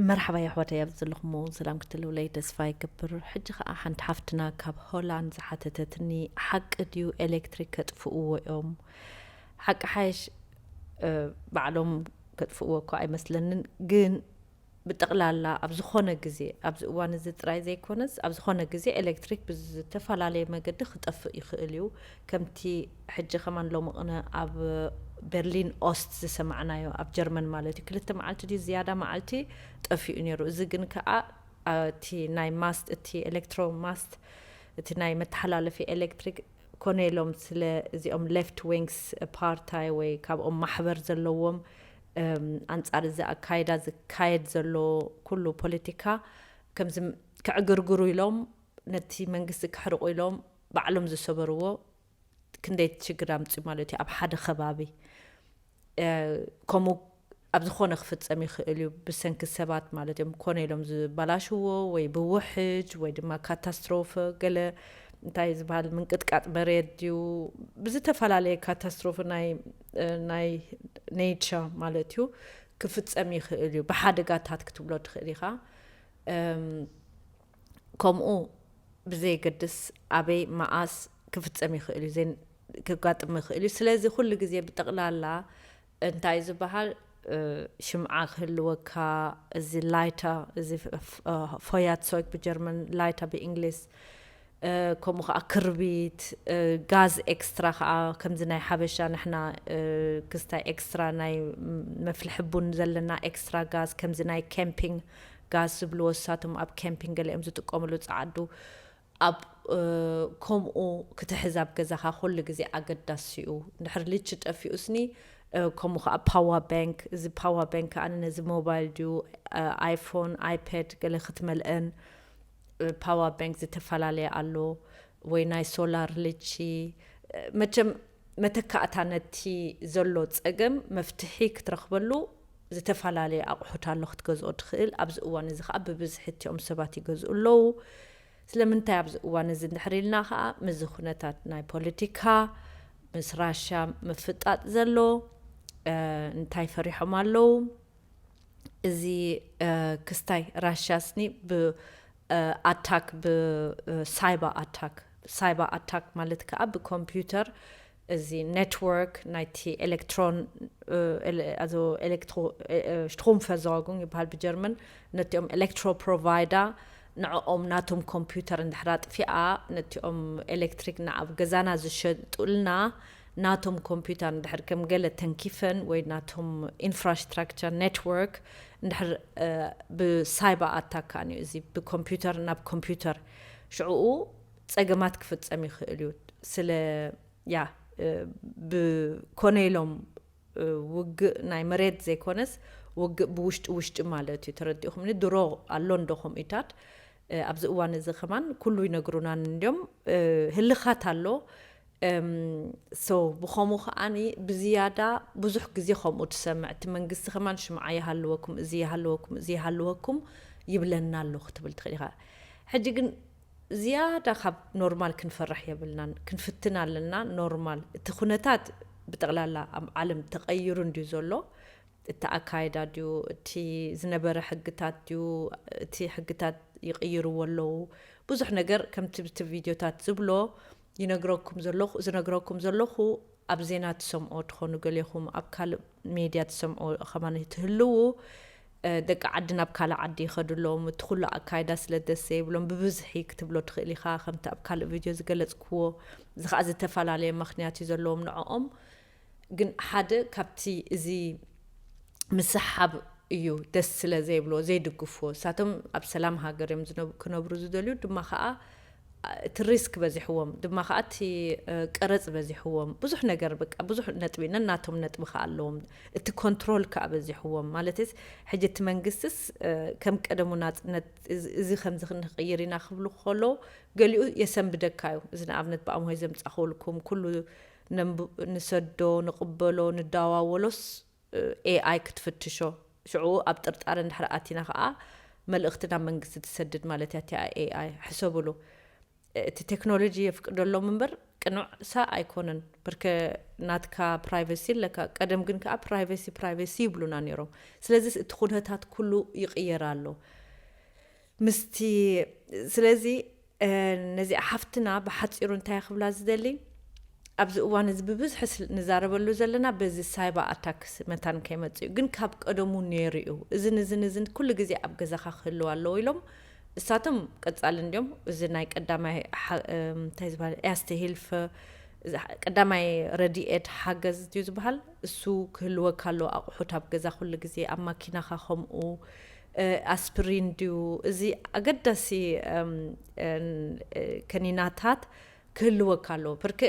መርሓባ የሕዋተይ፣ ኣብ ዘለኹሞ ሰላም ክትህልውለይ ተስፋ ይገብር። ሕጂ ኸኣ ሓንቲ ሓፍትና ካብ ሆላንድ ዝሓተተትኒ፣ ሓቂ ድዩ ኤሌክትሪክ ከጥፍእዎ እዮም? ሓቂ ሓይሽ፣ እ፣ ባዕሎም ከጥፍእዎ እኮ ኣይመስለንን፣ ግን ብጠቕላላ ኣብ ዝኾነ ግዜ፣ ኣብዚ እዋን እዚ ጥራይ ዘይኮነስ፣ ኣብ ዝኾነ ግዜ ኤሌክትሪክ ብዝተፈላለየ መገዲ ክጠፍእ ይኽእል እዩ። ከምቲ ሕጂ ከማን ሎሚ ቅነ ኣብ ቤርሊን ኦስት ዝሰማዕናዮ፣ ኣብ ጀርመን ማለት እዩ፣ ክልተ መዓልቲ ድዩ ዝያዳ መዓልቲ ጠፊኡ ነይሩ። እዚ ግን ከኣ፣ አ፣ እቲ ናይ ማስት፣ እቲ ኤሌክትሮ ማስት፣ እቲ ናይ መተሓላለፊ ኤሌክትሪክ ኮነ ኢሎም ስለ እዚኦም ሌፍት ዊንግስ ፓርታይ ወይ ካብኦም ማሕበር ዘለዎም፣ እም፣ ኣንጻር እዚ ኣካይዳ ዝካየድ ዘሎ ኩሉ ፖለቲካ ከምዚ ክዕግርግሩ ኢሎም፣ ነቲ መንግስቲ ከሕርቑ ኢሎም ባዕሎም ዝሰበርዎ ክንደይ ሽግር ኣምጽኡ ማለት እዩ ኣብ ሓደ ከባቢ። እ፣ ከምኡ ኣብ ዝኾነ ክፍጸም ይኽእል እዩ፣ ብሰንኪ ሰባት ማለት እዮም። ኮነ ኢሎም ዝበላሽዎ ወይ ብውሕጅ ወይ ድማ ካታስትሮፈ፣ ገለ እንታይ ዝበሃል ምንቅጥቃጥ መሬት ድዩ፣ ብዝተፈላለየ ካታስትሮፈ ናይ፣ እ፣ ናይ ኔቸር ማለት እዩ ክፍጸም ይኽእል እዩ። ብሓደጋታት ክትብሎ ትኽእል ኢኻ። እም፣ ከምኡ ብዘየገድስ ኣበይ መኣስ ክፍጸም ይኽእል እዩ፣ ዜን-፣ ክጋጥም ይኽእል እዩ። ስለዚ ኩሉ ግዜ ብጠቕላላ እንታይ ዝበሃል፣ እ፣ ሽምዓ ክህልወካ፣ እዚ ላይታ፣ እዚ ፍ-፣ ፍ-፣ እ፣ ፎያትሶይክ ብጀርመን፣ ላይታ ብእንግሊዝ፣ እ፣ ከምኡ ኸዓ ክርቢት፣ እ፣ ጋዝ ኤክስትራ ኸዓ ከምዚ ናይ ሓበሻ ንሕና፣ እ፣ ክስታይ ኤክስትራ ናይ ም-፣ መፍልሒ ቡን ዘለና ኤክስትራ ጋዝ፣ ከምዚ ናይ ካምፒንግ ጋዝ ዝብልዎ ንሳቶም ኣብ ካምፒንግ ገለ እዮም ዝጥቀምሉ ጸዓዱ። ኣብ፣ እ፣ ከምኡ ክትሕዝ ኣብ ገዛኻ ኩሉ ግዜ ኣገዳሲ እዩ። እንድሕር ልቺ ጠፊኡስኒ፣ እ፣ ከምኡ ኸዓ ፓወር ባንክ፣ እዚ ፓወር ባንክ ከኣ ነዚ ሞባይል ድዩ፣ እ፣ ኣይፎን፣ ኣይፓድ ገለ ክትመልአን፣ እ፣ ፓወር ባንክ ዝተፈላለየ ኣሎ፣ ወይ ናይ ሶላር ልቺ። እ፣ መቸም መተካእታ ነቲ ዘሎ ጸገም መፍትሒ ክትረኽበሉ ዝተፈላለየ ኣቑሑት ኣሎ ክትገዝኦ ትኽእል። ኣብዚ እዋን እዚ ኸኣ ብብዝሒ እቲኦም ሰባት ይገዝኡ ኣለዉ። ስለምንታይ ኣብዚ እዋን እዚ እንድሕር ኢልና ኸኣ፣ ምስዚ ኩነታት ናይ ፖለቲካ፣ ምስ ራሽያ ምፍጣጥ ዘሎ፣ እ፣ እንታይ ፈሪሖም ኣለዉ? እዚ፣ እ፣ ክስታይ ራሽያ ስኒ ብ፣ እ፣ ኣታክ፣ ብ፣ እ፣ ሳይበር ኣታክ፣ ሳይበር ኣታክ ማለት ከኣ ብኮምፒውተር፣ እዚ ኔትወርክ ናይቲ ኤሌክትሮን፣ እ፣ ኤለ-፣ ኣዞ ኤሌክትሮ-፣ እ፣ እ፣ ስትሮምቨርዞርጉንግ ይበሃል ብጀርመን፣ ነቲኦም ኤሌክትሮ ፕሮቫይዳ ንዕኦም ናቶም ኮምፒውተር እንድሕር ኣጥፊኣ፣ ነቲኦም ኤሌክትሪክ ንኣብ ገዛና ዝሸጡልና ናቶም ኮምፒውተር እንድሕር ከም ገለ ተንኪፈን ወይ ናቶም ኢንፍራስትራክቸር ኔትወርክ እንድሕር፣ እ፣ ብሳይበር ኣታክ ከኣ እዩ፣ እዚ ብኮምፒውተር ናብ ኮምፒውተር፣ ሽዕኡ ጸገማት ክፍጸም ይኽእል እዩ። ስለ፣ ያ፣ እ፣ ብኮነ ኢሎም፣ እ፣ ውግእ ናይ መሬት ዘይኮነስ ውግእ ብውሽጢ ውሽጢ ማለት እዩ። ተረዲእኹምኒ? ድሮ ኣሎ እንዶ ከምኡታት፣ እ፣ ኣብዚ እዋን እዚ ከማን ኩሉ ይነግሩናን እንድዮም፣ እ፣ ህልኻት ኣሎ። እም፣ ሶ፣ ብኸምኡ ከኣኒ ብዝያዳ ብዙሕ ግዜ ከምኡ ትሰምዕ። እቲ መንግስቲ ከማን ሽምዓ ይሃልወኩም፣ እዚ ይሃልወኩም፣ እዚ ይሃልወኩም ይብለና ኣሎ ክትብል ትኽእል ኢኻ። ሕጂ ግን ዝያዳ ካብ ኖርማል ክንፈርሕ የብልናን፣ ክንፍትን ኣለና። ኖርማል እቲ ኩነታት ብጠቕላላ ኣብ ዓለም ተቐይሩ እንድዩ ዘሎ። እቲ ኣካይዳ ድዩ፣ እቲ ዝነበረ ሕግታት ድዩ፣ እቲ ሕግታት ይቕይርዎ ኣለዉ። ብዙሕ ነገር ከምቲ ብቲ ቪድዮታት ዝብሎ ይነግረኩም ዘለኹ፣ ዝነግረኩም ዘለኹ ኣብ ዜና ትሰምዖ ትኾኑ፣ ገሌኹም ኣብ ካልእ ሜድያ ትሰምዖ ከማን ትህልዉ፣ እ፣ ደቂ ዓዲ ናብ ካልእ ዓዲ ይኸዱ ኣለዎም። እቲ ኩሉ ኣካይዳ ስለ ደስ ዘይብሎም ብብዝሒ ክትብሎ ትኽእል ኢኻ። ከምቲ ኣብ ካልእ ቪድዮ ዝገለጽክዎ፣ እዚ ኸኣ ዝተፈላለየ ምኽንያት እዩ ዘለዎም ንዕኦም። ግን ሓደ ካብቲ እዚ ምስሓብ እዩ ደስ ስለ ዘይብሎ፣ ዘይድግፍዎ። ንሳቶም ኣብ ሰላም ሃገር እዮም ዝነብ-፣ ክነብሩ ዝደልዩ፣ ድማ ኸኣ እቲ ሪስክ በዚሕዎም፣ ድማ ኸኣ እቲ፣ እ፣ ቀረጽ በዚሕዎም። ብዙሕ ነገር፣ በቃ፣ ብዙሕ ነጥቢ፣ ነናቶም ነጥቢ ኸኣ ኣለዎም። እቲ ኮንትሮል ከኣ በዚሕዎም። ማለትስ፣ ሕጂ እቲ መንግስትስ፣ እ፣ ከም ቀደሙ ናጽነት፣ እዚ፣ እዚ ከምዚ ክንቅይር ኢና ክብሉ ከለዉ፣ ገሊኡ የሰንብደካ እዩ። እዚ ንኣብነት ብኣምሆይ ዘምጻኹልኩም፣ ኩሉ ነንብ-፣ ንሰዶ፣ ንቕበሎ፣ ንዳዋወሎስ፣ እ፣ ኤ ኣይ ክትፍትሾ። ሽዑ ኣብ ጥርጣረ እንድሕር ኣቲና ኸኣ፣ መልእኽቲ ናብ መንግስቲ ትሰድድ ማለት እያ እቲኣ ኤ ኣይ። ሕሰብሉ። እቲ ቴክኖሎጂ የፍቅደሎም እምበር፣ ቅኑዕ ሳ ኣይኮነን። ብርከ ናትካ ፕራይቨሲ ኣለካ። ቀደም ግን ከዓ ፕራይቨሲ ፕራይቨሲ ይብሉና ነይሮም። ስለዚ እቲ ኩነታት ኩሉ ይቕየር ኣሎ። ምስቲ ስለዚ ነዚኣ ሓፍትና ብሓፂሩ እንታይ ክብላ ዝደሊ፣ ኣብዚ እዋን እዚ ብብዝሒ ንዛረበሉ ዘለና በዚ ሳይባ ኣታክስ መታን ከይመፅእ እዩ። ግን ካብ ቀደሙ ነይሩ እዩ። እዝን እዝን እዝን ኩሉ ግዜ ኣብ ገዛኻ ክህልው ኣለዎ ኢሎም እሳቶም ቀፃሊ እንዲዮም። እዚ ናይ ቀዳማይ እንታይ ዝበሃል ያስተሂልፈ ቀዳማይ ረድኤት ሓገዝ ድዩ ዝበሃል፣ እሱ ክህልወካ ኣለዎ። ኣቑሑት ኣብ ገዛ ኩሉ ግዜ፣ ኣብ ማኪናኻ ከምኡ። ኣስፕሪን ድዩ፣ እዚ ኣገዳሲ ከኒናታት ክህልወካ ኣለዎ። ብርክ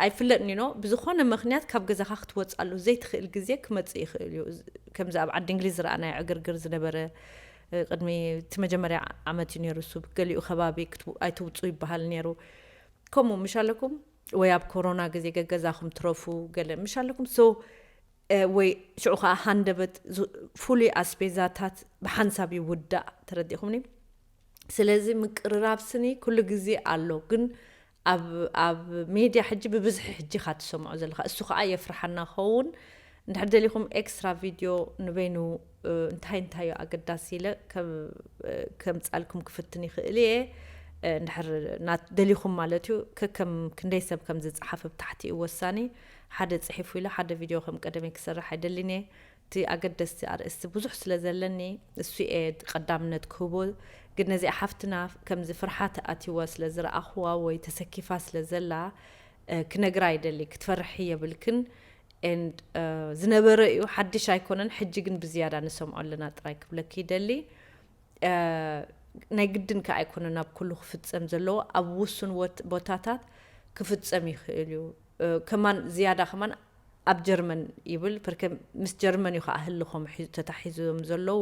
ኣይፍለጥን ኖ፣ ብዝኾነ ምኽንያት ካብ ገዛኻ ክትወፅኣሉ ዘይትኽእል ግዜ ክመፅእ ይኽእል እዩ። ከምዚ ኣብ ዓዲ እንግሊዝ ዝረኣናዮ ዕግርግር ዝነበረ ቅድሚ እቲ መጀመርያ ዓመት እዩ ነይሩ። እሱ ገሊኡ ከባቢ ኣይትውፁ ይበሃል ነይሩ። ከምኡ ምሽ ኣለኩም ወይ ኣብ ኮሮና ግዜ ገገዛኹም ትረፉ ገለ ምሽ ኣለኩም። ሶ ወይ ሽዑ ከዓ ሃንደበት ፍሉይ ኣስቤዛታት ብሓንሳብ ይውዳእ። ተረዲኹምኒ? ስለዚ ምቅርራብ ስኒ ኩሉ ግዜ ኣሎ፣ ግን ኣብ ሜድያ ሕጂ ብብዝሒ ሕጂ ካ ትሰምዖ ዘለካ፣ እሱ ከዓ የፍርሓና ኸውን። እንድሕር ደሊኹም ኤክስትራ ቪድዮ ንበይኑ እንታይ እንታይ ዩ ኣገዳሲ ኢለ ከምፃልኩም ክፍትን ይኽእል እየ። እንድሕር ደሊኹም ማለት እዩ። ከከም ክንደይ ሰብ ከም ዝፀሓፈ ብታሕቲ እዩ ወሳኒ። ሓደ ፅሒፉ ኢለ ሓደ ቪድዮ ከም ቀደመይ ክሰርሕ ኣይደልን እየ። እቲ ኣገደስቲ ኣርእስቲ ብዙሕ ስለ ዘለኒ እሱ እየ ቀዳምነት ክህቦ። ግን ነዚኣ ሓፍትና ከምዚ ፍርሓት ኣትይዋ ስለ ዝረኣኽዋ ወይ ተሰኪፋ ስለ ዘላ ክነግራ ይደሊ። ክትፈርሒ የብልክን። And ዝነበረ እዩ፣ ሓድሽ ኣይኮነን። ሕጂ ግን ብዝያዳ ንሰምዖ ኣለና ጥራይ ክብለኪ ይደሊ። ናይ ግድን ከ ኣይኮነን ኣብ ኩሉ ክፍጸም ዘለዎ፣ ኣብ ውሱን ቦታታት ክፍጸም ይኽእል እዩ። ከማን ዝያዳ ከማን ኣብ ጀርመን ይብል ርከ ምስ ጀርመን እዩ ከዓ ህልኾም ተታሒዞም ዘለዉ።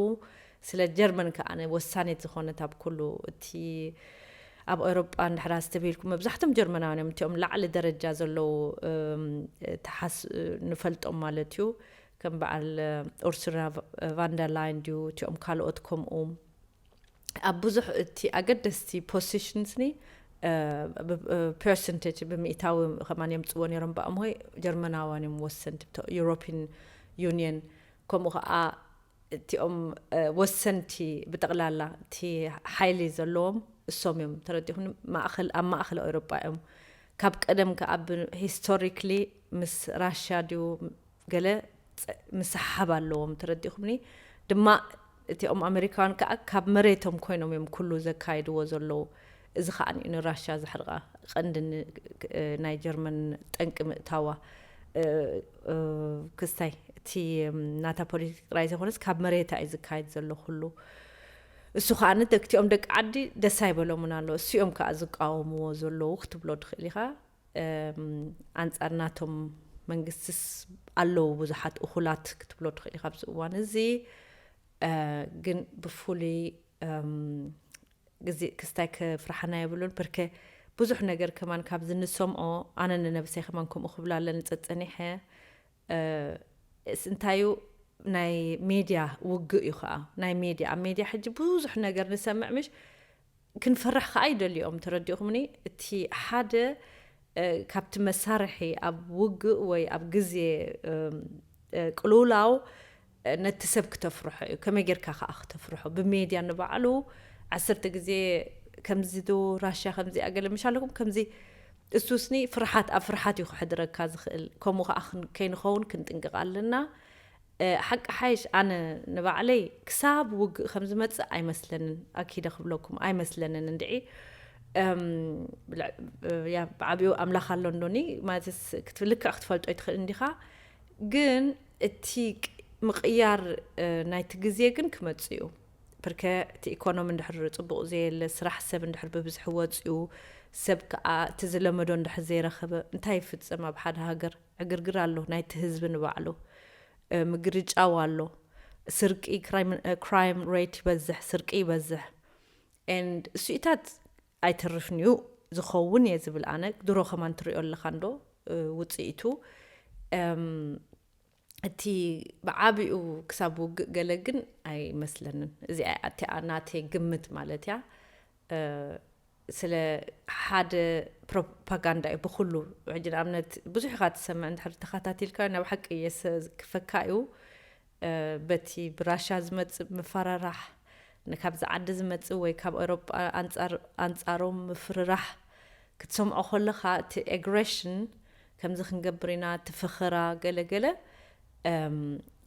ስለ ጀርመን ከዓ ወሳኔት ዝኾነት ኣብ ኩሉ እቲ ኣብ ኤውሮጳ እንድሕር ኣስተብሂልኩም መብዛሕቶም ጀርመናውያን እዮም እቲኦም ላዕሊ ደረጃ ዘለዉ ተሓስ ንፈልጦም ማለት እዩ። ከም በዓል ኡርሱላ ቫንደርላይን ድዩ እቲኦም ካልኦት ከምኡ ኣብ ብዙሕ እቲ ኣገደስቲ ፖሲሽንስኒ ፐርሰንቴጅ ብምእታዊ ከማን የምፅዎ ነይሮም ብኣምሆይ ጀርመናውያን እዮም ወሰንቲ ዩሮፒን ዩኒየን ከምኡ ከዓ እቲኦም ወሰንቲ ብጠቕላላ እቲ ሓይሊ ዘለዎም እሶም እዮም ተረዲኹም ማእኸል ኣብ ማእኸል ኤውሮጳ እዮም ካብ ቀደም ከዓ ብ ሂስቶሪክሊ ምስ ራሽያ ድዩ ገለ ምስሓብ ኣለዎም ተረዲኹምኒ ድማ እቲኦም ኣሜሪካውያን ከዓ ካብ መሬቶም ኮይኖም እዮም ኩሉ ዘካይድዎ ዘለዉ እዚ ከዓ ንራሽያ ዘሕርቃ ቀንዲ ናይ ጀርመን ጠንቂ ምእታዋ ክስታይ እቲ ናታ ፖለቲክ ጥራይ ዘይኮነስ ካብ መሬታ እዩ ዝካየድ ዘሎ ኩሉ እሱ ከዓ ንደክቲኦም ደቂ ዓዲ ደስ ኣይበሎምን ኣሎ እሱ እዮም ከዓ ዝቃወምዎ ዘለዉ ክትብሎ ትኽእል ኢኻ ኣንጻር ናቶም መንግስትስ ኣለዉ ብዙሓት እኹላት ክትብሎ ትኽእል ኢኻ ኣብዚ እዋን እዚ ግን ብፍሉይ ግዜ ክስታይ ክፍርሓና የብሉን ፕርከ ብዙሕ ነገር ከማን ካብዚ ንሰምዖ ኣነ ንነብሰይ ከማን ከምኡ ክብላ ኣለኒ ጸጸኒሐ እንታዩ ናይ ሜድያ ውግእ እዩ ከዓ ናይ ሜድያ ኣብ ሜድያ ሕጂ ብዙሕ ነገር ንሰምዕ ምሽ ክንፈርሕ ከዓ ይደልዮም ተረዲኹምኒ እቲ ሓደ ካብቲ መሳርሒ ኣብ ውግእ ወይ ኣብ ግዜ ቅልውላው ነቲ ሰብ ክተፍርሖ እዩ ከመይ ጌርካ ከዓ ክተፍርሖ ብሜድያ ንባዕሉ ዓሰርተ ግዜ ከምዚ ዶ ራሽያ ከምዚኣ ገለ ምሽ ኣለኩም ከምዚ እሱስኒ ፍርሓት ኣብ ፍርሓት እዩ ክሕድረካ ዝኽእል ከምኡ ከዓ ከይንኸውን ክንጥንቅቕ ኣለና ሓቂ ሓይሽ ኣነ ንባዕለይ ክሳብ ውግእ ከም ዝመፅእ ኣይመስለንን ኣኪደ ክብለኩም ኣይመስለንን እንድዒ ብዓብኡ ኣምላኽ ኣሎ እንዶኒ ማለትስ ልክዕ ክትፈልጦ ይትኽእል እንዲኻ ግን እቲ ምቕያር ናይቲ ግዜ ግን ክመፅእ እዩ ፕርከ እቲ ኢኮኖሚ እንድሕር ፅቡቕ ዘየለ ስራሕ ሰብ እንድሕር ብብዝሒ ወፅኡ ሰብ ከዓ እቲ ዝለመዶ እንድሕር ዘይረኸበ እንታይ ይፍፀም ኣብ ሓደ ሃገር ዕግርግር ኣሎ ናይቲ ህዝቢ ንባዕሉ ምግርጫው ኣሎ ስርቂ crime rate ይበዝሕ ስርቂ ይበዝሕ and እሱኢታት ኣይተርፍን እዩ ዝኸውን እየ ዝብል ኣነ ድሮ ከማን ትሪኦ ኣለካ እንዶ ውፅኢቱ እቲ ብዓቢኡ ክሳብ ውግእ ገለ ግን ኣይመስለንን እዚኣ እቲኣ ናተይ ግምት ማለት እያ ስለ ሓደ ፕሮፓጋንዳ እዩ ብኩሉ። ሕጂ ንኣብነት ብዙሕ ኢኻ ትሰምዕ እንድሕር ተኸታቲልካ፣ ናብ ሓቂ እየ ሰ-፣ ክፈካ እዩ። እ፣ በቲ ብራሻ ዝመጽእ ምፈራራሕ፣ ንካብዚ ዓዲ ዝመጽእ ወይ ካብ ኤውሮጳ ኣንጻር-፣ ኣንጻሮም ምፍርራሕ ክትሰምዖ ከለኻ፣ እቲ ኤግሬሽን፣ ከምዚ ክንገብር ኢና፣ እቲ ፈኸራ፣ ገለ ገለ፣ እም፣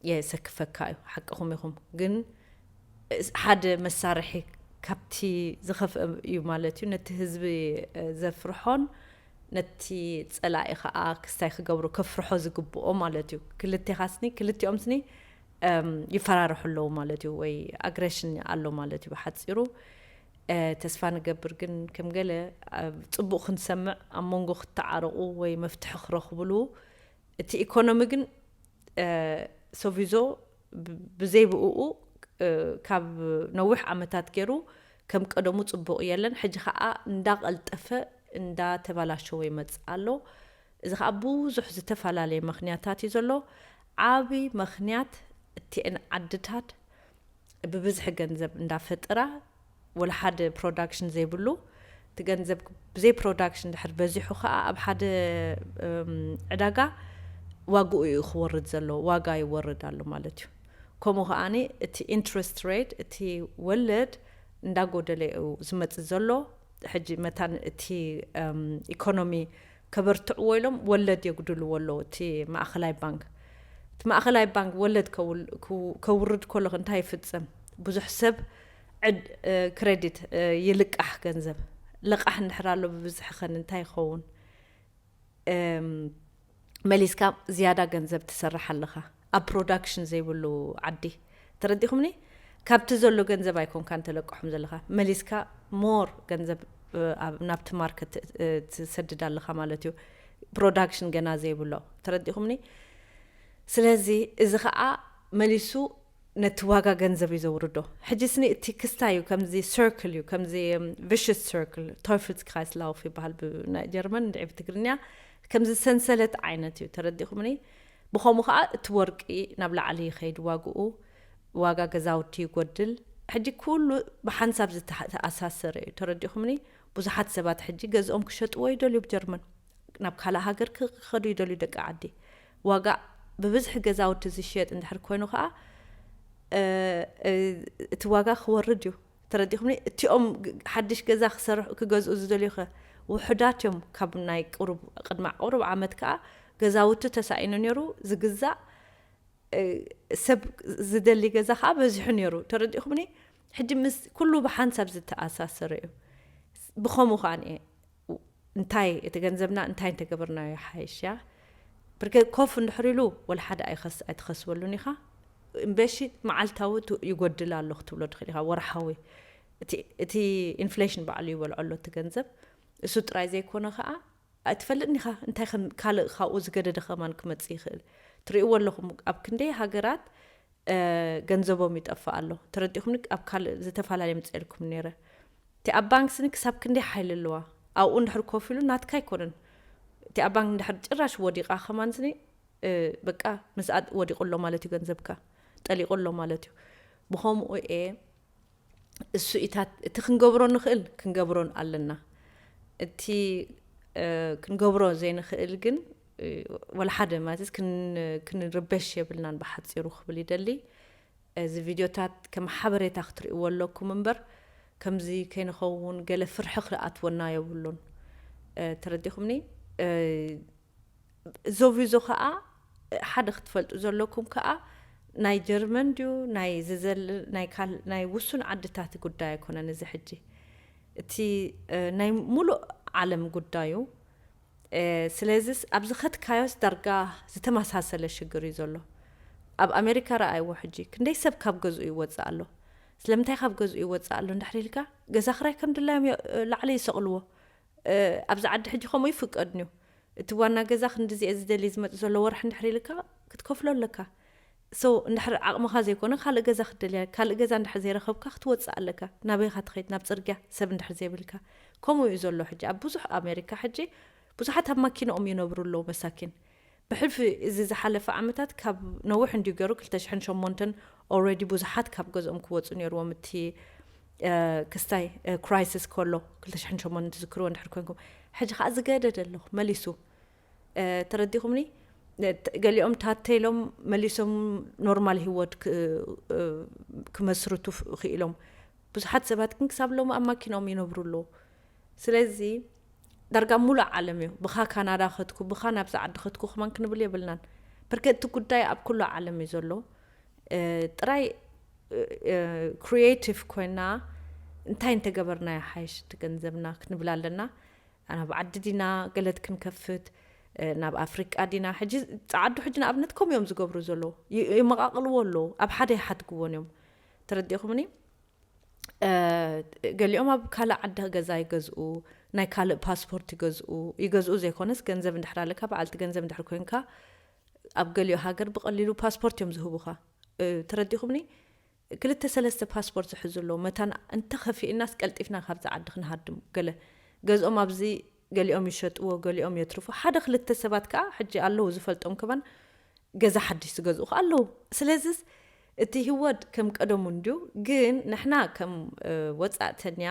የሰክፈካ እዩ። ሓቅኹም ኢኹም። ግን ሓደ መሳርሒ ካብቲ ዝኸፍአ እዩ ማለት እዩ። ነቲ ህዝቢ፣ እ፣ ዘፍርሖን ነቲ ጸላኢ ኸኣ ክስታይ ክገብሩ ከፍርሖ ዝግብኦ ማለት እዩ። ክልቴኻስኒ፣ ክልቲኦም ስኒ፣ እም፣ ይፈራርሑ ኣለዉ ማለት እዩ፣ ወይ ኣግሬሽን ኣሎ ማለት እዩ ብሓጺሩ። እ፣ ተስፋ ንገብር ግን ከም ገለ ኣብ ጽቡቕ ክንሰምዕ፣ ኣብ መንጎ ክተዓረቑ ወይ መፍትሒ ክረኽብሉ፣ እቲ ኢኮኖሚ ግን፣ እ፣ ሶቪዞ ብ-፣ ብዘይ ብእኡ፣ እ፣ ካብ ነዊሕ ዓመታት ገይሩ ከም ቀደሙ ጽቡቕ የለን። ሕጂ ኸኣ እንዳቐልጠፈ እንዳተባላሸወ ይመጽእ ኣሎ። እዚ ኸኣ ብዙሕ ዝተፈላለየ ምኽንያታት እዩ ዘሎ። ዓቢ ምኽንያት እቲአን ዓድታት ብብዝሒ ገንዘብ እንዳፈጠራ፣ ወላ ሓደ ፕሮዳክሽን ዘይብሉ፣ እቲ ገንዘብ ብዘይ ፕሮዳክሽን ድሕር በዚሑ ኸኣ ኣብ ሓደ፣ እም፣ ዕዳጋ ዋግኡ እዩ ክወርድ ዘሎ፣ ዋጋ ይወርድ ኣሎ ማለት እዩ። ከምኡ ኸኣኒ እቲ ኢንትረስት ሬት፣ እቲ ወለድ እንዳጎደለ እዩ ዝመጽእ ዘሎ። ሕጂ መታን እቲ፣ እም፣ ኢኮኖሚ ከበርትዕዎ ኢሎም ወለድ የጉድልዎ ኣለዉ፣ እቲ ማእኸላይ ባንክ። እቲ ማእኸላይ ባንክ ወለድ ከውል-፣ ክው-፣ ከውርድ ከሎ እንታይ ይፍጸም? ብዙሕ ሰብ ዕድ-፣ እ፣ ክሬዲት፣ እ፣ ይልቃሕ ገንዘብ። ልቃሕ እንድሕር ኣሎ ብብዝሒ ኸን እንታይ ይኸውን? እም፣ መሊስካ ዝያዳ ገንዘብ ትሰርሕ ኣለኻ። ኣብ ፕሮዳክሽን ዘይብሉ ዓዲ። ተረዲኹምኒ? ካብቲ ዘሎ ገንዘብ ኣይኮንካን ተለቅሖም ዘለኻ። መሊስካ ሞር ገንዘብ፣ እ፣ ኣብ፣ ናብቲ ማርኬት፣ እ፣ ትሰድድ ኣለኻ ማለት እዩ። ፕሮዳክሽን ገና ዘይብሎ። ተረዲኹምኒ? ስለዚ እዚ ኸኣ መሊሱ ነቲ ዋጋ ገንዘብ እዩ ዘውርዶ። ሕጂ ስኒ እቲ ክስታይ እዩ፣ ከምዚ ሰርክል እዩ፣ ከምዚ፣ እም፣ ቪሽስ ሰርክል፣ ቶይፍልስ ክራይስላውፍ ይበሃል ብናይ ጀርመን፣ እንድዒ ብትግርኛ፣ ከምዚ ሰንሰለት ዓይነት እዩ። ተረዲኹምኒ? ብኸምኡ ኸኣ እቲ ወርቂ ናብ ላዕሊ ይኸይድ ዋግኡ፣ ዋጋ ገዛውቲ ይጎድል። ሕጂ ኩሉ ብሓንሳብ ዝተሓ-፣ ዝተኣሳሰረ እዩ። ተረዲኹምኒ? ብዙሓት ሰባት ሕጂ ገዝኦም ክሸጥዎ ይደልዩ ብጀርመን። ናብ ካልእ ሃገር ክኸዱ ይደልዩ ደቂ ዓዲ። ዋጋ ብብዝሒ ገዛውቲ ዝሽየጥ እንድሕር ኮይኑ ኸኣ፣ እ፣ እ፣ እቲ ዋጋ ክወርድ እዩ። ተረዲኹምኒ? እቲኦም ግ-፣ ሓድሽ ገዛ ክሰርሑ፣ ክገዝኡ ዝደልዩ ኸ ውሑዳት እዮም። ካብ ናይ ቁሩብ፣ ቅድሚ ቁሩብ ዓመት ከኣ ገዛውቲ ተሳኢኑ ነይሩ፣ ዝግዛእ፣ እ፣ ሰብ ዝደሊ ገዛ ከኣ በዚሑ ነይሩ። ተረዲኹምኒ? ሕጂ ምስ ኩሉ ብሓንሳብ ዝተኣሳሰረ እዩ። ብኸምኡ ከኣ ንኤ፣ እንታይ እቲ ገንዘብና እንታይ እንተገበርናዮ ይሓይሽ እያ? ብርገ ኮፍ እንድሕር ኢሉ ወላ ሓደ ኣይኸስ-፣ ኣይትኸስበሉን ኢኻ። እምበሺ መዓልታዊ ቱ-፣ ይጎድል ኣሎ ክትብሎ ትኽእል ኢኻ፣ ወርሓዊ። እቲ፣ እቲ ኢንፍሌሽን ባዕሉ ይበልዖ ኣሎ እቲ ገንዘብ። እሱ ጥራይ ዘይኮነ ከኣ፣ ኣይትፈልጥን ኢኻ እንታይ ከም ካልእ ካብኡ ዝገደደ ከማን ክመጽእ ይኽእል። ትርእይዎ ኣለኹም፣ ኣብ ክንደይ ሃገራት፣ እ፣ ገንዘቦም ይጠፍእ ኣሎ። ተረዲኹምኒ? ኣብ ካልእ ዝተፈላለየ ምጽኤልኩም ነይረ። እቲ ኣብ ባንክ ስኒ ክሳብ ክንደይ ሓይሊ ኣለዋ? ኣብኡ እንድሕር ኮፍ ኢሉ ናትካ ኣይኮነን። እቲ ኣብ ባንክ እንድሕር ጭራሽ ወዲቓ ከማን ስኒ፣ እ፣ በቃ ምስኣ ወዲቑ ኣሎ ማለት እዩ፣ ገንዘብካ ጠሊቑ ኣሎ ማለት እዩ። ብኸምኡ እየ እሱ ኢታት እቲ ክንገብሮ ንኽእል ክንገብሮን ኣለና። እቲ፣ እ፣ ክንገብሮ ዘይንኽእል ግን፣ እ፣ ወላ ሓደ ማለት ክን-፣ ክንርበሽ የብልናን ብሓጺሩ ክብል ይደሊ። እዚ ቪድዮታት ከም ሓበሬታ ክትርእይዎ ኣለኩም እምበር፣ ከምዚ ከይንኸውን ገለ ፍርሒ ክኣትወና የብሉን። እ፣ ተረዲኹምኒ? እ፣ ዞቪዞ ኸኣ ሓደ ክትፈልጡ ዘለኩም ከኣ ናይ ጀርመን ድዩ፣ ናይ ዝዘል-፣ ናይ ካል-፣ ናይ ውሱን ዓድታት ጉዳይ ኣይኮነን እዚ ሕጂ። እቲ፣ እ፣ ናይ ሙሉእ ዓለም ጉዳዩ። እ፣ ስለዚስ ኣብ ዝኸድካዮስ ዳርጋ ዝተመሳሰለ ሽግር እዩ ዘሎ። ኣብ ኣሜሪካ ረኣይዎ ሕጂ ክንደይ ሰብ ካብ ገዝኡ ይወጽእ ኣሎ። ስለምንታይ ካብ ገዝኡ ይወጽእ ኣሎ እንድሕር ኢልካ፣ ገዛ ክራይ ከም ድላዮም ዮ-፣ ላዕሊ ይሰቕልዎ። እ፣ ኣብዚ ዓዲ ሕጂ ከምኡ ይፍቀድን እዩ። እቲ ዋና ገዛ ክንድዚ እየ ዝደሊ ዝመጽእ ዘሎ ወርሒ እንድሕር ኢልካ ክትከፍሎ ኣለካ። So እንድሕር ዓቕምኻ ዘይኮነ ካልእ ገዛ ክትደልያ፣ ካልእ ገዛ እንድሕር ዘይረኸብካ ክትወጽእ ኣለካ። ናበይ ኢኻ ትኸይድ? ናብ ጽርግያ ሰብ እንድሕር ዘይብልካ። ከምኡ እዩ ዘሎ ሕጂ ኣብ ብዙሕ ኣሜሪካ ሕጂ ብዙሓት ኣብ ማኪንኦም ይነብሩ ኣለዉ መሳኪን። ብሕልፊ እዚ ዝሓለፈ ዓመታት ካብ ነዊሕ እንድዩ ገይሩ ክልተ ሽሕን ሸሞንተን already ብዙሓት ካብ ገዝኦም ክወጹ ነይርዎም። እቲ ክስታይ ክራይሲስ ከሎ ክልተ ሽሕን ሸሞንተን ትዝክርዎ እንድሕር ኮንኩም፣ ሕጂ ከዓ ዝገደደ ኣለኹ መሊሱ። ተረዲኹምኒ? ገሊኦም ታተይሎም መሊሶም ኖርማል ህይወት ክመስርቱ ክኢሎም። ብዙሓት ሰባት ግን ክሳብ ሎም ኣብ ማኪናኦም ይነብሩ ኣለዉ። ስለዚ ዳርጋ ሙሉእ ዓለም እዩ። ብኻ ካናዳ ከትኩ፣ ብኻ ናብዚ ዓዲ ከትኩ ክማን ክንብል የብልናን። በርከ እቲ ጉዳይ ኣብ ኩሉ ዓለም እዩ ዘሎ። ጥራይ ክሪኤቲቭ ኮይና እንታይ እንተገበርና ሓይሽ እቲ ገንዘብና ክንብል ኣለና። ናብ ዓዲ ዲና ገለት ክንከፍት፣ ናብ ኣፍሪቃ ዲና። ሕጂ ፃዓዱ ሕጂ ንኣብነት ከም እዮም ዝገብሩ ዘለዉ፣ ይመቃቅልዎ ኣለዉ፣ ኣብ ሓደ ይሓድግዎን እዮም። ተረዲእኹምኒ? ገሊኦም ኣብ ካልእ ዓዲ ገዛ ይገዝኡ፣ ናይ ካልእ ፓስፖርት ይገዝኡ። ይገዝኡ ዘይኮነስ ገንዘብ እንድሕር ኣለካ፣ በዓልቲ ገንዘብ እንድሕር ኮንካ፣ ኣብ ገሊኡ ሃገር ብቐሊሉ ፓስፖርት እዮም ዝህቡኻ። ተረዲኹምኒ? ክልተ ሰለስተ ፓስፖርት ዝሕዙ ኣለዉ። መታን እንተኸፊእናስ ቀልጢፍና ካብዚ ዓዲ ክንሃድም። ገለ ገዝኦም ኣብዚ ገሊኦም ይሸጥዎ፣ ገሊኦም የትርፉ። ሓደ ክልተ ሰባት ከዓ ሕጂ ኣለዉ ዝፈልጦም ከማን ገዛ ሓድሽ ዝገዝኡ ከዓ ኣለዉ። ስለዚስ እቲ ህይወት ከም ቀደሙ እንድዩ፣ ግን ንሕና ከም ወፃእተኛ፣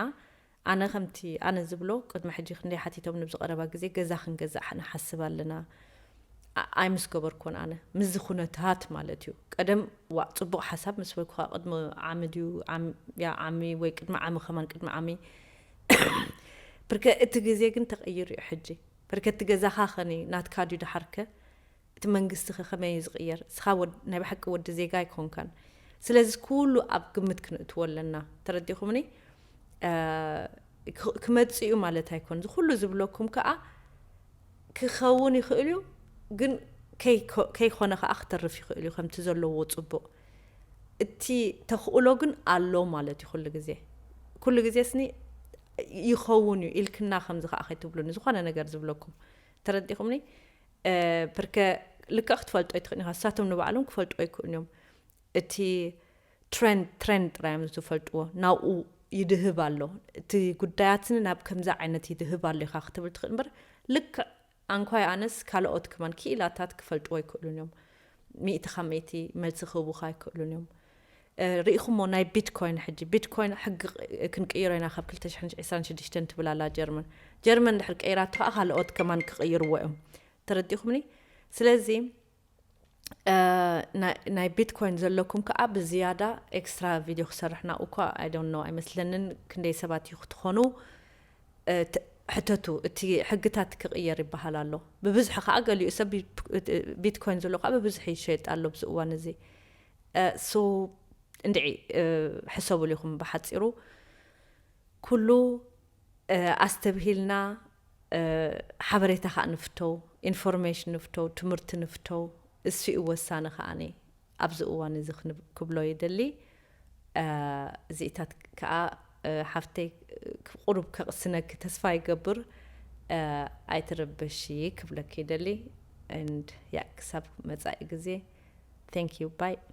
ኣነ ከምቲ ኣነ ዝብሎ፣ ቅድሚ ሕጂ ክንደይ ሓቲቶም ንብዚ ቀረባ ግዜ ገዛ ክንገዛእ ንሓስብ ኣለና። ኣይምስ ገበርኮን ኣነ ምስዚ ኩነታት ማለት እዩ። ቀደም ዋ ፅቡቅ ሓሳብ ምስ በልኩካ ቅድሚ ዓሚ ድዩ ዓሚ ወይ ቅድሚ ዓሚ ከማን ቅድሚ ዓሚ ብርከ እቲ ግዜ ግን ተቀይሩ እዩ ሕጂ። ብርከ እቲ ገዛኻ ኸኒ ናትካ ድዩ ደሓርከ? እቲ መንግስቲ ከ ከመይ እዩ ዝቕየር? እስኻ ናይ ብሓቂ ወዲ ዜጋ ኣይኮንካን። ስለዚ ኩሉ ኣብ ግምት ክንእትዎ ኣለና። ተረዲኹምኒ? ክመፅእ እዩ ማለት ኣይኮን። እዚ ኩሉ ዝብለኩም ከዓ ክኸውን ይኽእል እዩ፣ ግን ከይኮነ ከዓ ክተርፍ ይኽእል እዩ ከምቲ ዘለዎ ፅቡቕ። እቲ ተኽእሎ ግን ኣሎ ማለት እዩ። ኩሉ ግዜ ኩሉ ግዜ ስኒ ይኸውን እዩ ኢልክና ከምዚ ከዓ ከይትብሉኒ ዝኾነ ነገር ዝብለኩም። ተረዲኹምኒ? ብርከ ልክዕ ክትፈልጦ ኣይትኽእልን ኢኻ። ንሳቶም ንባዕሎም ክፈልጡ ኣይክእሉን እዮም። እቲ ትሬንድ ትሬንድ ጥራይ እዮም ዝፈልጥዎ። ናብኡ ይድህብ ኣሎ እቲ ጉዳያትኒ፣ ናብ ከምዚ ዓይነት ይድህብ ኣሎ ኢኻ ክትብል ትኽእል እምበር፣ ልክዕ ኣንኳይ ኣነስ ካልኦት ከማን ክኢላታት ክፈልጥዎ ኣይክእሉን እዮም። ሚእቲ ካብ ሚእቲ መልሲ ክህቡኻ ኣይክእሉን እዮም። ርኢኹሞ ናይ ቢትኮይን፣ ሕጂ ቢትኮይን ሕጊ ክንቅይሮ ኢና ካብ ክልተ ሽሕን ዕስራን ሽዱሽተን ትብል ኣላ ጀርመን። ጀርመን ድሕር ቀይራቶ ከዓ ካልኦት ከማን ክቅይርዎ እዮም። ተረዲኹምኒ? ስለዚ ናይ ቢትኮይን ዘለኩም ከዓ ብዝያዳ ኤክስትራ ቪድዮ ክሰርሕ ናብኡ እኳ I don't know ኣይመስለንን። ክንደይ ሰባት እዩ ክትኾኑ? ሕተቱ። እቲ ሕግታት ክቕየር ይበሃል ኣሎ። ብብዝሒ ከዓ ገሊኡ ሰብ ቢትኮይን ዘሎ ከዓ ብብዝሒ ይሸየጥ ኣሎ ኣብዚ እዋን እዚ። ሶ እንድዒ ሕሰቡሉ ኢኹም። ብሓፂሩ ኩሉ ኣስተብሂልና ሓበሬታ ከዓ ንፍተው፣ ኢንፎርሜሽን ንፍተው፣ ትምህርቲ ንፍተው። እሱ እዩ ወሳኒ ከዓኒ ኣብዚ እዋን እዚ ክብሎ ይደሊ። እዚኢታት ከዓ ሓፍተይ ቁሩብ ከቕስነኪ ተስፋ ይገብር። ኣይትረበሺ ክብለኪ ይደሊ። And ያ ክሳብ መፃኢ ግዜ thank you bye።